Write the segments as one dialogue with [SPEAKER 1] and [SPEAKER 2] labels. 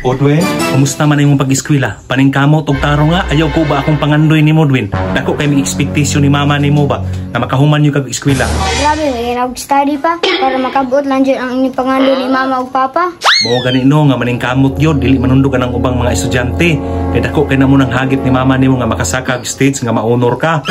[SPEAKER 1] O Dwayne, kumusta man ang imong pag-eskwela? Paningkamot og tarong nga, ayaw ko ba akong pangandoy nimo, Dwayne? Dako kay may expectation ni mama nimo ba na makahuman gyud kag eskwela.
[SPEAKER 2] Grabe, may study pa para makabuot lang jud ang inyong pangando ni mama ug papa.
[SPEAKER 1] Mao gani no nga maningkamot gyud, dili manundog ang ubang mga estudyante. Kay dako kay namo nang hagit ni mama nimo nga makasaka og stage nga ma-honor ka.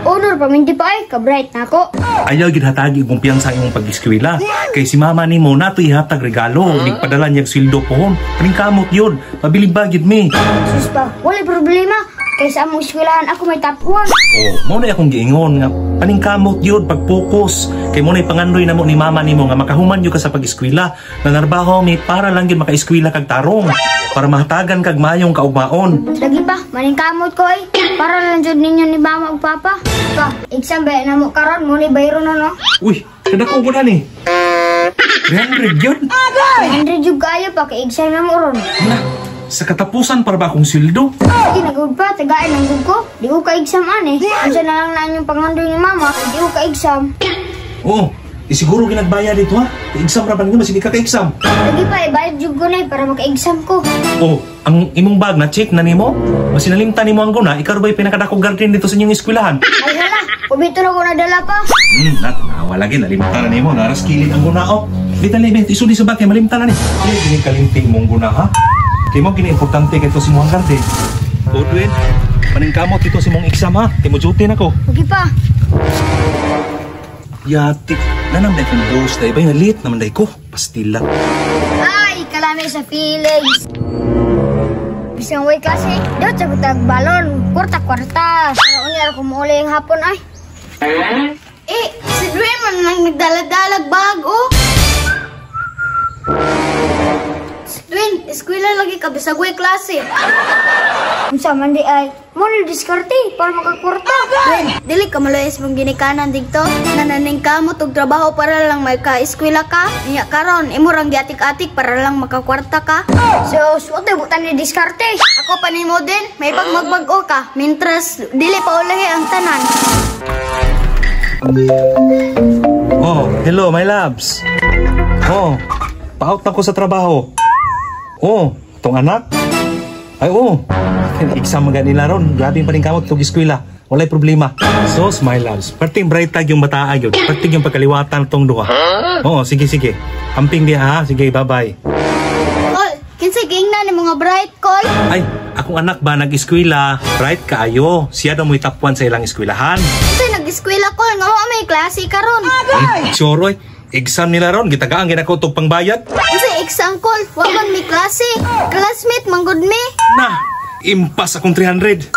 [SPEAKER 2] Honor pa minti pa ay, ka-bright na ako.
[SPEAKER 1] Ayaw gid hatagi og kumpiyansa ang imong pag-eskwela. Kay si mama nimo nato ihatag regalo, nigpadala niya og sweldo pohon. Paningkamot yun, pabilib ba gyud mi.
[SPEAKER 2] Sus pa, wala problema. Kay sa among eskwelahan ako may top 1.
[SPEAKER 1] Oh, mao na akong giingon nga paningkamot yun, pag-focus. Kay mo na pangandoy namo ni mama nimo nga makahuman gyud ka sa pag-eskwela. Nanarbaho mi para lang gyud maka-eskwela kag tarong. Para mahatagan kag mayong kaugmaon.
[SPEAKER 2] Lagi pa, maningkamot ko ay. Para lang jud ninyo ni mama ug papa. Pa, exam ba na mo karon mo ni bayro na no?
[SPEAKER 1] Uy, kadako ko na ni. 300 yun.
[SPEAKER 2] 100 jud kaayo pa kay exam na mo ron.
[SPEAKER 1] Na, sa katapusan para ba akong sweldo?
[SPEAKER 2] Sige, nagud pa, tagaan ang gud ko. Di ko ka-exam ani. Unsa na lang na inyong pangandoy ni mama, di ko ka-exam.
[SPEAKER 1] Oo, isiguro ginagbayad dito ha. Exam ra ba ninyo, mas hindi ka ka-exam.
[SPEAKER 2] Lagi pa, ibayad jud ko na eh, para maka-exam ko.
[SPEAKER 1] Oh, ang imong bag na check na nimo? Mas sinalimtan nimo ang guna, ikaw ba'y pinakadakong garden dito sa inyong eskwelahan?
[SPEAKER 2] Ay hala, pabito na ko nadala pa.
[SPEAKER 1] Natanawa lagi, nalimtan na nimo, naras kilid ang guna oh. Di tali, be, isuli sa bag, kay malimtan na ni. Di, gini kalinting mong guna ha. Kay mo gini importante kay to si mong garden. O Dwayne, paningkamot dito si mong exam ha. Kay mo duty na ko.
[SPEAKER 2] Lagi pa.
[SPEAKER 1] Yati, nanam day kong boss day, bay nalit naman day ko. Pastila.
[SPEAKER 2] Ay, kalami sa feelings. Bisang way klase, daw sa tag balon, kwarta-kwarta. Pero unya ko muuli ang hapon ay.
[SPEAKER 3] Eh, si Dwayne man lang nagdala-dalag bag, oh. Dwayne, eskwela lagi ka, bisag way klase.
[SPEAKER 2] Unsa man di ay, mo ni diskarte para makakwarta.
[SPEAKER 3] Dwayne, dili ka maluoy mong ginikanan dito. Nananing kamot og trabaho para lang maka-eskwela ka. Nya karon, imo rang giatik-atik para lang makakwarta ka.
[SPEAKER 2] So, suote butan ni diskarte.
[SPEAKER 3] Ako pa nimo din, may pagmagbag-o ka. Mintras, dili pa ulahi ang tanan.
[SPEAKER 1] Oh, hello my loves. Oh, pa-out na ko sa trabaho. Oh, tong anak. Ay, oh. Exam man nila ron. Grabe pa rin kamot tug eskwela. Walay problema. So, my loves, perting bright tag yung bataa yun. Perting yung pagkaliwatan tong duha. Oo, sige, sige. Amping di ha. Sige, bye-bye.
[SPEAKER 3] Kol, kinsa giingnan ni mga bright, Kol?
[SPEAKER 1] Ay, akong anak ba nag-eskwela? Bright kaayo. Siya daw mo'y top 1 sa ilang eskwelahan.
[SPEAKER 3] Kinsa nag-eskwela, Kol? Nga wa may klase karon.
[SPEAKER 1] Ay, sure, oy. Exam nila ron. Gitagaan ginako tog pangbayad.
[SPEAKER 3] Kinsa exam, Kol? Wa man may klase. Classmate man gud mi.
[SPEAKER 1] Na, impas akong 300.